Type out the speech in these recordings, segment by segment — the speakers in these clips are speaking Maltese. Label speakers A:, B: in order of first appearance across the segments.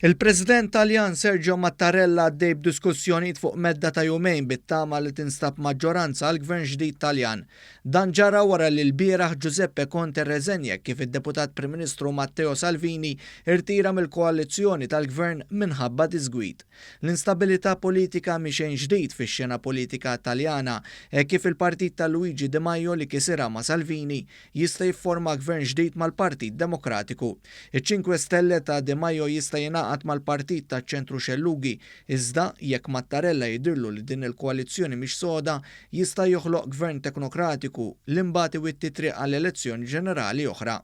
A: Il-President Taljan Sergio Mattarella għaddej b'diskussjonijiet fuq medda ta' jumejn bit-tama li tinstab maġġoranza għal gvern ġdid Taljan. Dan ġara wara li lbieraħ Giuseppe Conte rreżenja kif id-Deputat Prim Ministru Matteo Salvini rtira mill-koalizzjoni tal-gvern minħabba diżgwid. L-instabilità politika mhi xejn ġdid fix-xena politika Taljana hekk kif il-partit ta' Luigi Di Maio li kisirha ma' Salvini jista' jifforma gvern ġdid mal-Partit Demokratiku. Iċ-Cinque Stelle ta' Di Maio jista' jingħaqad mal-partit taċ-ċentru xellugi, iżda, jekk Mattarella jidhirlu li din il-koalizzjoni mhix soda, jista' joħloq gvern teknokratiku li mbagħad iwitti t-triq għal elezzjoni ġenerali oħra.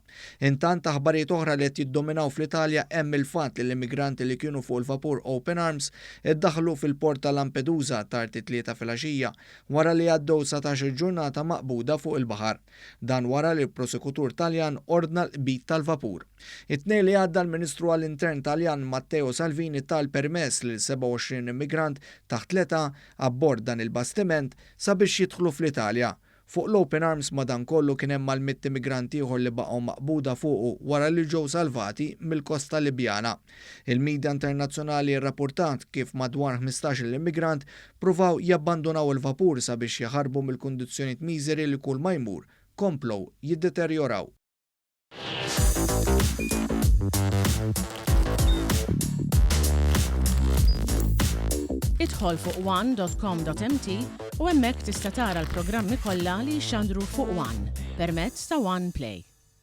A: Intant, aħbarijiet oħra li qed jiddominaw fl-Italja hemm il-fatt li l-immigranti li kienu fuq il-vapur Open Arms iddaħħlu fil-port ta' Lampedusa tard it-Tlieta filgħaxija wara li għaddew 19-il ġurnata maqbuda fuq il-baħar. Dan wara li l-prosekutur Taljan ordna l-qbid tal-vapur. It-Tnejn li għadda l-Ministru għall-Intern Taljan Matteo Salvini ta l-permess lil 27 immigrant taħt l-età abbord dan il-bastiment sabiex jidħlu fl-Italja. Fuq l-Open Arms madankollu kien hemm mal-mitt immigrant ieħor li baqgħu maqbuda fuqu wara li ġew salvati mill-kosta Libjana. Il-midja internazzjonali rrappurtat kif madwar 15-il immigrant pruvaw jabbandunaw il-vapur sabiex jaħarbu mill-kundizzjonijiet miżeri li kull ma jmur komplow jiddeterjoraw.
B: Idħol fuq one.com.mt u hemmhekk tista' tara l-programmi kollha li jixxandru fuq One permezz ta' One Play.